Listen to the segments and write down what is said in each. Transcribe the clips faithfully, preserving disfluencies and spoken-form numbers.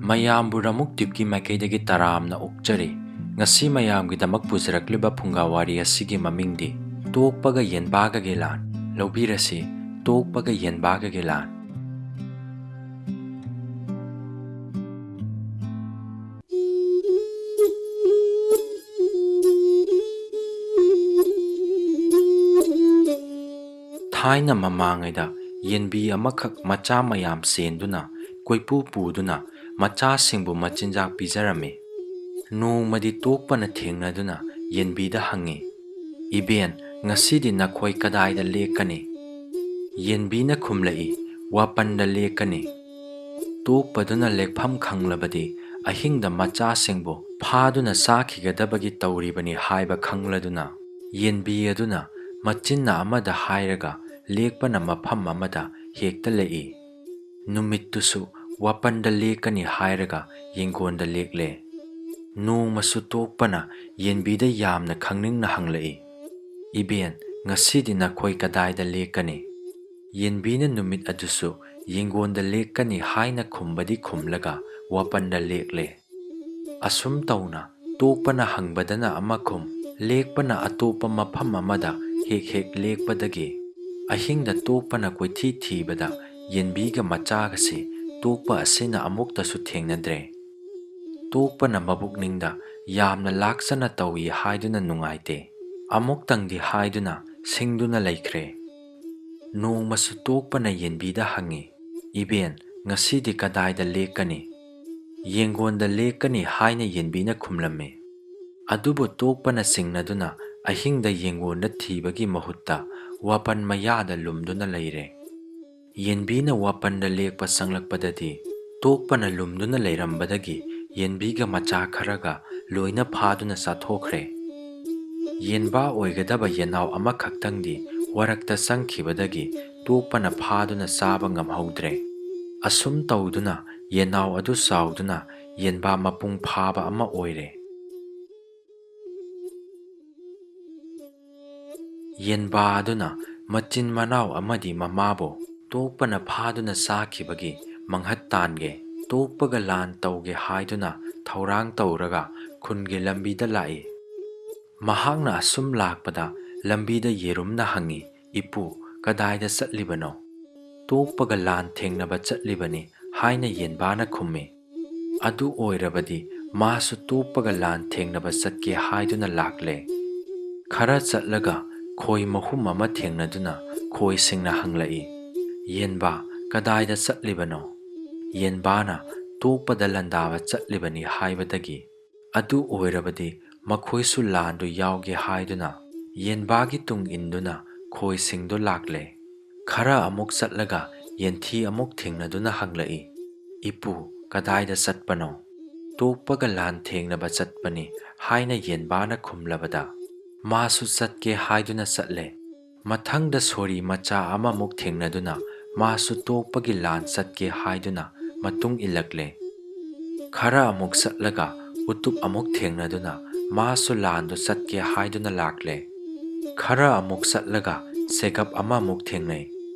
ꯃꯌꯥꯝꯕꯨ ꯔꯃꯨꯛ ꯇꯤꯞꯀꯤ ꯃꯥꯏꯀꯩꯗꯒꯤ ꯇꯔꯥꯝꯅ ꯑꯣꯛꯆꯔꯤ꯫ ꯉꯁꯤ ꯃꯌꯥꯝꯒꯤꯗꯃꯛ ꯄꯨꯖꯔꯛꯂꯤꯕ ꯐꯨꯡꯒꯥ ꯋꯥꯔꯤ ꯑꯁꯤꯒꯤ ꯃꯃꯤꯡꯗꯤ ꯇꯣꯛꯄꯒ ꯌꯦꯟꯕꯥꯒꯒꯤ ꯂꯥꯟ꯫ ꯂꯧꯕꯤꯔꯁꯤ, ꯇꯣꯛꯄꯒ ꯌꯦꯟꯕꯥꯒꯒꯤ ꯂꯥꯟ꯫ ꯊꯥꯏꯅ ꯃꯃꯥꯡꯉꯩꯗ ꯌꯦꯟꯕꯤ ꯑꯃꯈꯛ ꯃꯆꯥ ꯃꯌꯥꯝ ꯆꯦꯟꯗꯨꯅ, ꯀꯣꯏꯄꯨ ꯄꯨꯗꯨꯅ ꯃꯆꯥꯁꯤꯡꯕꯨ ꯃꯆꯤꯟꯖꯥꯛ ꯄꯤꯖꯔꯝꯃꯤ꯫ ꯅꯣꯡꯃꯗꯤ ꯇꯣꯛꯄꯅ ꯊꯦꯡꯅꯗꯨꯅ ꯌꯦꯟꯕꯤꯗ ꯍꯪꯉꯤ, "ꯏꯕꯦꯟ, ꯉꯁꯤꯗꯤ ꯅꯈꯣꯏ ꯀꯗꯥꯏꯗ ꯂꯦꯛꯀꯅꯤ?" ꯌꯦꯟꯕꯤꯅ ꯈꯨꯝꯂꯛꯏ, "ꯋꯥꯄꯟꯗ ꯂꯦꯛꯀꯅꯤ"꯫ ꯇꯣꯛꯄꯗꯨꯅ ꯂꯦꯛꯐꯝ ꯈꯪꯂꯕꯗꯤ ꯑꯍꯤꯡꯗ ꯃꯆꯥꯁꯤꯡꯕꯨ ꯐꯥꯗꯨꯅ ꯆꯥꯈꯤꯒꯗꯕꯒꯤ ꯇꯧꯔꯤꯕꯅꯤ ꯍꯥꯏꯕ ꯈꯪꯂꯗꯨꯅ, ꯌꯦꯟꯕꯤ ꯑꯗꯨꯅ ꯃꯆꯤꯟꯅ ꯑꯃꯗ ꯍꯥꯏꯔꯒ ꯂꯦꯛꯄꯅ ꯃꯐꯝ ꯑꯃꯗ ꯍꯦꯛꯇ ꯂꯦꯛꯏ꯫ ꯅꯨꯃꯤꯠꯇꯨꯁꯨ ꯋꯥꯄꯟꯗ ꯂꯦꯛꯀꯅꯤ ꯍꯥꯏꯔꯒ ꯌꯦꯡꯒꯣꯟꯗ ꯂꯦꯛꯂꯦ꯫ ꯅꯣꯡꯃꯁꯨ ꯇꯣꯛꯄꯅ ꯌꯦꯟꯕꯤꯗ ꯌꯥꯝꯅ ꯈꯪꯅꯤꯡꯅ ꯍꯪꯂꯛꯏ, "ꯏꯕꯦꯟ, ꯉꯁꯤꯗꯤ ꯅꯈꯣꯏ ꯀꯗꯥꯏꯗ ꯂꯦꯛꯀꯅꯤ?" ꯌꯦꯟꯕꯤꯅ ꯅꯨꯃꯤꯠ ꯑꯗꯨꯁꯨ ꯌꯦꯡꯒꯣꯟꯗ ꯂꯦꯛꯀꯅꯤ ꯍꯥꯏꯅ ꯈꯨꯝꯕꯗꯤ ꯈꯨꯝꯂꯒ ꯋꯥꯄꯟꯗ ꯂꯦꯛꯂꯦ꯫ ꯑꯁꯨꯝ ꯇꯧꯅ ꯇꯣꯛꯄꯅ ꯍꯪꯕꯗꯅ ꯑꯃ ꯈꯨꯝ, ꯂꯦꯛꯄꯅ ꯑꯇꯣꯞꯄ ꯃꯐꯝ ꯑꯃꯗ ꯍꯦꯛ ꯍꯦꯛ ꯂꯦꯛꯄꯗꯒꯤ ꯑꯍꯤꯡꯗ ꯇꯣꯛꯄꯅ ꯀꯣꯏꯊꯤ ꯊꯤꯕꯗ ꯌꯦꯟꯕꯤꯒ ꯃꯆꯥꯒꯁꯤ ꯇꯣꯛꯄ ꯑꯁꯤꯅ ꯑꯃꯨꯛꯇꯁꯨ ꯊꯦꯡꯅꯗ꯭ꯔꯦ꯫ ꯇꯣꯛꯄꯅ ꯃꯕꯨꯛꯅꯤꯡꯗ ꯌꯥꯝꯅ ꯂꯥꯛꯆꯅ ꯇꯧꯏ ꯍꯥꯏꯗꯨꯅ ꯅꯨꯡꯉꯥꯏꯇꯦ꯫ ꯑꯃꯨꯛꯇꯪꯗꯤ ꯍꯥꯏꯗꯨꯅ ꯁꯤꯡꯗꯨꯅ ꯂꯩꯈ꯭ꯔꯦ꯫ ꯅꯣꯡꯃꯁꯨ ꯇꯣꯛꯄꯅ ꯌꯦꯟꯕꯤꯗ ꯍꯪꯉꯤ, "ꯏꯕꯦꯟ, ꯉꯁꯤꯗꯤ ꯀꯗꯥꯏꯗ ꯂꯦꯛꯀꯅꯤ?" "ꯌꯦꯡꯒꯣꯟꯗ ꯂꯦꯛꯀꯅꯤ" ꯍꯥꯏꯅ ꯌꯦꯟꯕꯤꯅ ꯈꯨꯝꯂꯝꯃꯤ꯫ ꯑꯗꯨꯕꯨ ꯇꯣꯛꯄꯅ ꯆꯤꯡꯅꯗꯨꯅ ꯑꯍꯤꯡꯗ ꯌꯦꯡꯒꯣꯟꯗ ꯊꯤꯕꯒꯤ ꯃꯍꯨꯠꯇ ꯋꯥꯄꯟ ꯃꯌꯥꯗ ꯂꯨꯝꯗꯨꯅ ꯂꯩꯔꯦ꯫ ꯌꯦꯟꯕꯤꯅ ꯋꯥꯄꯟꯗ ꯂꯦꯛꯄ ꯆꯪꯂꯛꯄꯗꯗꯤ ꯇꯣꯛꯄꯅ ꯂꯨꯝꯗꯨꯅ ꯂꯩꯔꯝꯕꯗꯒꯤ ꯌꯦꯟꯕꯤꯒ ꯃꯆꯥ ꯈꯔꯒ ꯂꯣꯏꯅ ꯐꯥꯗꯨꯅ ꯆꯥꯊꯣꯛꯈ꯭ꯔꯦ꯫ ꯌꯦꯟꯕꯥ ꯑꯣꯏꯒꯗꯕ ꯌꯦꯅꯥꯎ ꯑꯃꯈꯛꯇꯪꯗꯤ ꯋꯥꯔꯛꯇ ꯆꯪꯈꯤꯕꯗꯒꯤ ꯇꯣꯛꯄꯅ ꯐꯥꯗꯨꯅ ꯆꯥꯕ ꯉꯝꯍꯧꯗ꯭ꯔꯦ꯫ ꯑꯁꯨꯝ ꯇꯧꯗꯨꯅ ꯌꯦꯅꯥꯎ ꯑꯗꯨ ꯆꯥꯎꯗꯨꯅ ꯌꯦꯟꯕꯥ ꯃꯄꯨꯡ ꯐꯥꯕ ꯑꯃ ꯑꯣꯏꯔꯦ꯫ ꯌꯦꯟꯕꯥ ꯑꯗꯨꯅ ꯃꯆꯤꯟ ꯃꯅꯥꯎ ꯑꯃꯗꯤ ꯃꯃꯥꯕꯨ ꯇꯣꯛꯄꯅ ꯐꯥꯗꯨꯅ ꯆꯥꯈꯤꯕꯒꯤ ꯃꯪꯍꯠ ꯇꯥꯟꯒꯦ꯫ ꯇꯣꯛꯄꯒ ꯂꯥꯟ ꯇꯧꯒꯦ ꯍꯥꯏꯗꯨꯅ ꯊꯧꯔꯥꯡ ꯇꯧꯔꯒ ꯈꯨꯟꯒꯤ ꯂꯝꯕꯤꯗ ꯂꯥꯛꯏ꯫ ꯃꯍꯥꯛꯅ ꯑꯁꯨꯝ ꯂꯥꯛꯄꯗ ꯂꯝꯕꯤꯗ ꯌꯦꯔꯨꯝꯅ ꯍꯪꯉꯤ, "ꯏꯄꯨ, ꯀꯗꯥꯏꯗ ꯆꯠꯂꯤꯕꯅꯣ?" "ꯇꯣꯛꯄꯒ ꯂꯥꯟ ꯊꯦꯡꯅꯕ ꯆꯠꯂꯤꯕꯅꯤ" ꯍꯥꯏꯅ ꯌꯦꯟꯕꯥꯅ ꯈꯨꯝꯃꯤ꯫ "ꯑꯗꯨ ꯑꯣꯏꯔꯕꯗꯤ ꯃꯥꯁꯨ ꯇꯣꯛꯄꯒ ꯂꯥꯟ ꯊꯦꯡꯅꯕ ꯆꯠꯀꯦ ꯍꯥꯏꯗꯨꯅ ꯂꯥꯛꯂꯦ꯫" ꯈꯔ ꯆꯠꯂꯒ ꯈꯣꯏ ꯃꯍꯨꯝ ꯑꯃ ꯊꯦꯡꯅꯗꯨꯅ ꯈꯣꯏꯁꯤꯡꯅ ꯍꯪꯂꯛꯏ, "ꯌꯦꯟꯕꯥ, ꯀꯗꯥꯏꯗ ꯆꯠꯂꯤꯕꯅꯣ?" ꯌꯦꯟꯕꯥꯅ "ꯇꯣꯛꯄꯗ ꯂꯥꯟꯗꯥꯕ ꯆꯠꯂꯤꯕꯅꯤ" ꯍꯥꯏꯕꯗꯒꯤ, ꯑꯗꯨ ꯑꯣꯏꯔꯕꯗꯤ ꯃꯈꯣꯏꯁꯨ ꯂꯥꯟꯗꯨ ꯌꯥꯎꯒꯦ ꯍꯥꯏꯗꯨꯅ ꯌꯦꯟꯕꯥꯒꯤ ꯇꯨꯡ ꯏꯟꯗꯨꯅ ꯈꯣꯏꯁꯤꯡꯗꯨ ꯂꯥꯛꯂꯦ꯫ ꯈꯔ ꯑꯃꯨꯛ ꯆꯠꯂꯒ ꯌꯦꯟꯊꯤ ꯑꯃꯨꯛ ꯊꯦꯡꯅꯗꯨꯅ ꯍꯪꯂꯛꯏ, "ꯏꯄꯨ, ꯀꯗꯥꯏꯗ ꯆꯠꯄꯅꯣ?" "ꯇꯣꯛꯄꯒ ꯂꯥꯟ ꯊꯦꯡꯅꯕ ꯆꯠꯄꯅꯤ" ꯍꯥꯏꯅ ꯌꯦꯟꯕꯥꯅ ꯈꯨꯝꯂꯕꯗ, ꯃꯥꯁꯨ ꯆꯠꯀꯦ ꯍꯥꯏꯗꯨꯅ ꯆꯠꯂꯦ꯫ ꯃꯊꯪꯗ ꯁꯣꯔꯤ ꯃꯆꯥ ꯑꯃꯃꯨꯛ ꯊꯦꯡꯅꯗꯨꯅ ꯃꯥꯁꯨ ꯇꯣꯛꯄꯒꯤ ꯂꯥꯟ ꯆꯠꯀꯦ ꯍꯥꯏꯗꯨꯅ ꯃꯇꯨꯡ ꯏꯜꯂꯛꯂꯦ꯫ ꯈꯔ ꯑꯃꯨꯛ ꯆꯠꯂꯒ ꯎꯇꯨꯞ ꯑꯃꯨꯛ ꯊꯦꯡꯅꯗꯨꯅ ꯃꯥꯁꯨ ꯂꯥꯟꯗꯨ ꯆꯠꯀꯦ ꯍꯥꯏꯗꯨꯅ ꯂꯥꯛꯂꯦ꯫ ꯈꯔ ꯑꯃꯨꯛ ꯆꯠꯂꯒ ꯁꯦꯒꯞ ꯑꯃꯃꯨꯛ ꯊꯦꯡꯅꯩ꯫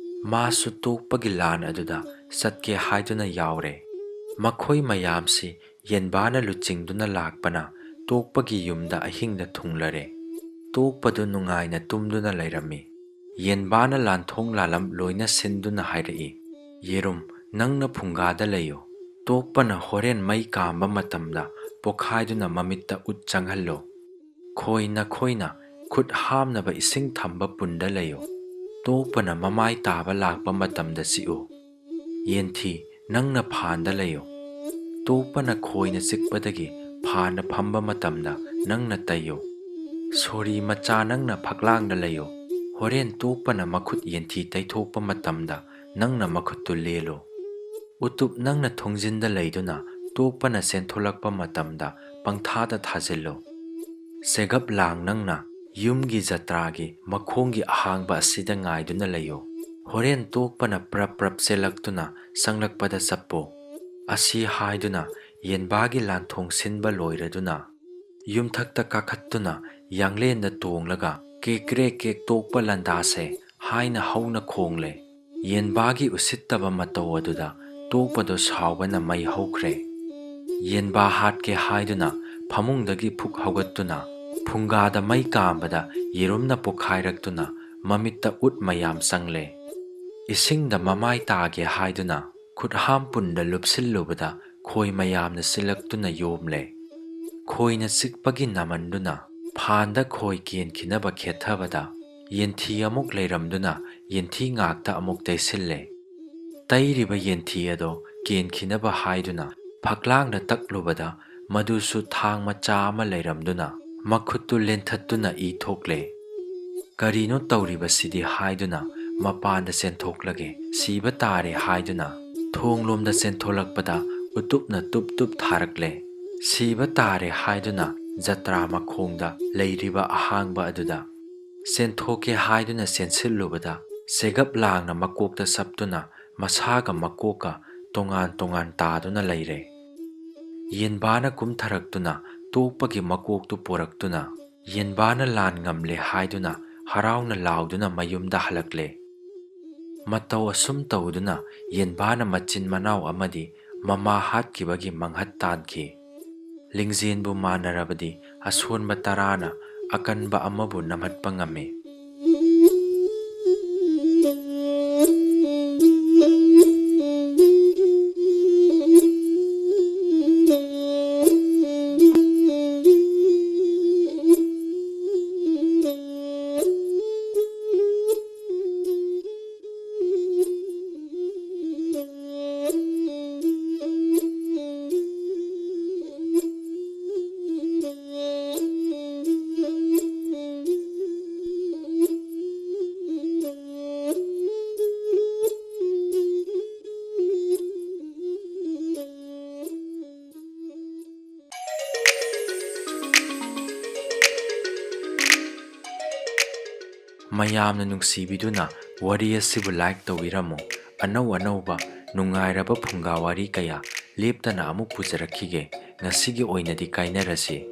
ꯃꯥꯁꯨ ꯇꯣꯛꯄꯒꯤ ꯂꯥꯟ ꯑꯗꯨꯗ ꯆꯠꯀꯦ ꯍꯥꯏꯗꯨꯅ ꯌꯥꯎꯔꯦ꯫ ꯃꯈꯣꯏ ꯃꯌꯥꯝꯁꯤ ꯌꯦꯟꯕꯥꯅ ꯂꯨꯆꯤꯡꯗꯨꯅ ꯂꯥꯛꯄꯅ ꯇꯣꯛꯄꯒꯤ ꯌꯨꯝꯗ ꯑꯍꯤꯡꯗ ꯊꯨꯡꯂꯔꯦ꯫ ꯇꯣꯛꯄꯗꯨ ꯅꯨꯡꯉꯥꯏꯅ ꯇꯨꯝꯗꯨꯅ ꯂꯩꯔꯝꯃꯤ꯫ ꯌꯦꯟꯕꯥꯅ ꯂꯥꯟꯊꯣꯡ ꯂꯥꯂꯝ ꯂꯣꯏꯅ ꯁꯤꯟꯗꯨꯅ ꯍꯥꯏꯔꯛꯏ, "ꯌꯦꯔꯨꯝ, ꯅꯪꯅ ꯐꯨꯡꯒꯥꯗ ꯂꯩꯌꯨ꯫ ꯇꯣꯛꯄꯅ ꯍꯣꯔꯦꯟ ꯃꯩ ꯀꯥꯝꯕ ꯃꯇꯝꯗ ꯄꯣꯈꯥꯏꯗꯨꯅ ꯃꯃꯤꯠꯇ ꯎꯠ ꯆꯪꯍꯜꯂꯨ꯫ ꯈꯣꯏ, ꯅꯈꯣꯏꯅ ꯈꯨꯠ ꯍꯥꯝꯅꯕ ꯏꯁꯤꯡ ꯊꯝꯕ ꯄꯨꯟꯗ ꯂꯩꯌꯨ꯫ ꯇꯣꯛꯄꯅ ꯃꯃꯥꯏ ꯇꯥꯕ ꯂꯥꯛꯄ ꯃꯇꯝꯗ ꯆꯤꯛꯎ꯫ ꯌꯦꯟꯊꯤ, ꯅꯪꯅ ꯐꯥꯟꯗ ꯂꯩꯌꯨ꯫ ꯇꯣꯛꯄꯅ ꯈꯣꯏꯅ ꯆꯤꯛꯄꯗꯒꯤ ꯐꯥꯟꯗ ꯐꯝꯕ ꯃꯇꯝꯗ ꯅꯪꯅ ꯇꯩꯌꯨ꯫ ꯁꯣꯔꯤ ꯃꯆꯥ, ꯅꯪꯅ ꯐꯛꯂꯥꯡꯗ ꯂꯩꯌꯨ꯫ ꯍꯣꯔꯦꯟ ꯇꯣꯛꯄꯅ ꯃꯈꯨꯠ ꯌꯦꯟꯊꯤ ꯇꯩꯊꯣꯛꯄ ꯃꯇꯝꯗ ꯅꯪꯅ ꯃꯈꯨꯠꯇꯨ ꯂꯦꯜꯂꯨ꯫ ꯎꯇꯨꯞ, ꯅꯪꯅ ꯊꯣꯡꯖꯤꯟꯗ ꯂꯩꯗꯨꯅ ꯇꯣꯛꯄꯅ ꯆꯦꯟꯊꯣꯂꯛꯄ ꯃꯇꯝꯗ ꯄꯪꯊꯥꯗ ꯊꯥꯖꯤꯜꯂꯨ꯫ ꯁꯦꯒꯞ ꯂꯥꯡ, ꯅꯪꯅ ꯌꯨꯝꯒꯤ ꯖꯇ꯭ꯔꯥꯒꯤ ꯃꯈꯣꯡꯒꯤ ꯑꯍꯥꯡꯕ ꯑꯁꯤꯗ ꯉꯥꯏꯗꯨꯅ ꯂꯩꯌꯨ꯫ ꯍꯣꯔꯦꯟ ꯇꯣꯛꯄꯅ ꯄ꯭ꯔꯞ ꯄ꯭ꯔꯞ ꯆꯦꯜꯂꯛꯇꯨꯅ ꯆꯪꯂꯛꯄꯗ ꯆꯞꯄꯨ꯫" ꯑꯁꯤ ꯍꯥꯏꯗꯨꯅ ꯌꯦꯟꯕꯥꯒꯤ ꯂꯥꯟꯊꯣꯡ ꯁꯤꯟꯕ ꯂꯣꯏꯔꯗꯨꯅ ꯌꯨꯝꯊꯛꯇ ꯀꯥꯈꯠꯇꯨꯅ ꯌꯥꯡꯂꯦꯟꯗ ꯇꯣꯡꯂꯒ, "ꯀꯦꯛ ꯀ꯭ꯔꯦꯛ ꯀꯦꯛ, ꯇꯣꯛꯄ ꯂꯥꯟꯗꯥꯁꯦ" ꯍꯥꯏꯅ ꯍꯧꯅ ꯈꯣꯡꯂꯦ꯫ ꯌꯦꯟꯕꯥꯒꯤ ꯎꯁꯤꯠꯇꯕ ꯃꯇꯧ ꯑꯗꯨꯗ ꯇꯣꯛꯄꯗꯣ ꯁꯥꯎꯕꯅ ꯃꯩ ꯍꯧꯈ꯭ꯔꯦ꯫ ꯌꯦꯟꯕꯥ ꯍꯥꯠꯀꯦ ꯍꯥꯏꯗꯨꯅ ꯐꯃꯨꯡꯗꯒꯤ ꯐꯨꯛ ꯍꯧꯒꯠꯇꯨꯅ ꯐꯨꯡꯒꯥꯗ ꯃꯩ ꯀꯥꯝꯕꯗ ꯌꯦꯔꯨꯝꯅ ꯄꯣꯈꯥꯏꯔꯛꯇꯨꯅ ꯃꯃꯤꯠꯇ ꯎꯠ ꯃꯌꯥꯝ ꯆꯪꯂꯦ꯫ ꯏꯁꯤꯡꯗ ꯃꯃꯥꯏ ꯇꯥꯒꯦ ꯍꯥꯏꯗꯨꯅ ꯈꯨꯠꯍꯥꯝ ꯄꯨꯟꯗ ꯂꯨꯞꯁꯤꯜꯂꯨꯕꯗ ꯈꯣꯏ ꯃꯌꯥꯝꯅ ꯁꯤꯜꯂꯛꯇꯨꯅ ꯌꯣꯝꯂꯦ꯫ ꯈꯣꯏꯅ ꯆꯤꯛꯄꯒꯤ ꯅꯥꯃꯟꯗꯨꯅ ꯐꯥꯟꯗ ꯈꯣꯏ ꯀꯦꯟꯈꯤꯅꯕ ꯈꯦꯠꯊꯕꯗ ꯌꯦꯟꯊꯤ ꯑꯃꯨꯛ ꯂꯩꯔꯝꯗꯨꯅ ꯌꯦꯟꯊꯤ ꯉꯥꯛꯇ ꯑꯃꯨꯛ ꯇꯩꯁꯤꯜꯂꯦ꯫ ꯇꯩꯔꯤꯕ ꯌꯦꯟꯊꯤ ꯑꯗꯣ ꯀꯦꯟꯈꯤꯅꯕ ꯍꯥꯏꯗꯨꯅ ꯐꯛꯂꯥꯡꯗ ꯇꯛꯂꯨꯕꯗ ꯃꯗꯨꯁꯨ ꯊꯥꯡ ꯃꯆꯥ ꯑꯃ ꯂꯩꯔꯝꯗꯨꯅ ꯃꯈꯨꯠꯇꯨ ꯂꯦꯟꯊꯠꯇꯨꯅ ꯏ ꯊꯣꯛꯂꯦ꯫ "ꯀꯔꯤꯅꯣ ꯇꯧꯔꯤꯕꯁꯤꯗꯤ?" ꯍꯥꯏꯗꯨꯅ ꯃꯄꯥꯟꯗ ꯆꯦꯟꯊꯣꯛꯂꯒꯦ, ꯁꯤꯕ ꯇꯥꯔꯦ ꯍꯥꯏꯗꯨꯅ ꯊꯣꯡꯂꯣꯝꯗ ꯆꯦꯟꯊꯣꯛꯂꯛꯄꯗ ꯎꯇꯨꯞꯅ ꯇꯨꯞ ꯇꯨꯞ ꯊꯥꯔꯛꯂꯦ꯫ "ꯁꯤꯕ ꯇꯥꯔꯦ" ꯍꯥꯏꯗꯨꯅ ꯖꯇ꯭ꯔꯥ ꯃꯈꯣꯡꯗ ꯂꯩꯔꯤꯕ ꯑꯍꯥꯡꯕ ꯑꯗꯨꯗ ꯆꯦꯟꯊꯣꯛꯀꯦ ꯍꯥꯏꯗꯨꯅ ꯆꯦꯟꯁꯤꯜꯂꯨꯕꯗ ꯆꯦꯒꯞ ꯂꯥꯡꯅ ꯃꯀꯣꯛꯇ ꯁꯞꯇꯨꯅ ꯃꯁꯥꯒ ꯃꯀꯣꯛꯀ ꯇꯣꯉꯥꯟ ꯇꯣꯉꯥꯟ ꯇꯥꯗꯨꯅ ꯂꯩꯔꯦ꯫ ꯌꯦꯟꯕꯥꯅ ꯀꯨꯝꯊꯔꯛꯇꯨꯅ ꯇꯣꯛꯄꯒꯤ ꯃꯀꯣꯛꯇꯨ ꯄꯣꯔꯛꯇꯨꯅ ꯌꯦꯟꯕꯥꯅ ꯂꯥꯟ ꯉꯝꯂꯦ ꯍꯥꯏꯗꯨꯅ ꯍꯔꯥꯎꯅ ꯂꯥꯎꯗꯨꯅ ꯃꯌꯨꯝꯗ ꯍꯜꯂꯛꯂꯦ꯫ ꯃꯇꯧ ꯑꯁꯨꯝ ꯇꯧꯗꯨꯅ ꯌꯦꯟꯕꯥꯅ ꯃꯆꯤꯟ ꯃꯅꯥꯎ ꯑꯃꯗꯤ ꯃꯃꯥ ꯍꯥꯠꯈꯤꯕꯒꯤ ꯃꯪꯍꯠ ꯇꯥꯟꯈꯤ꯫ ꯂꯤꯡꯖꯦꯜꯕꯨ ꯃꯥꯟꯅꯔꯕꯗꯤ ꯑꯁꯣꯟꯕ ꯇꯔꯥꯅ ꯑꯀꯟꯕ ꯑꯃꯕꯨ ꯅꯝꯍꯠꯄ ꯉꯝꯃꯤ꯫ ꯃꯌꯥꯝꯅ ꯅꯨꯡꯁꯤꯕꯤꯗꯨꯅ ꯋꯥꯔꯤ ꯑꯁꯤꯕꯨ like ꯇꯧꯕꯤꯔꯝꯃꯨ꯫ ꯑꯅꯧ ꯑꯅꯧꯕ ꯅꯨꯡꯉꯥꯏꯔꯕ ꯐꯨꯡꯒꯥ ꯋꯥꯔꯤ ꯀꯌꯥ ꯂꯦꯞꯇꯅ ꯑꯃꯨꯛ ꯄꯨꯖꯔꯛꯈꯤꯒꯦ꯫ ꯉꯁꯤꯒꯤ ꯑꯣꯏꯅꯗꯤ ꯀꯥꯏꯅꯔꯁꯤ꯫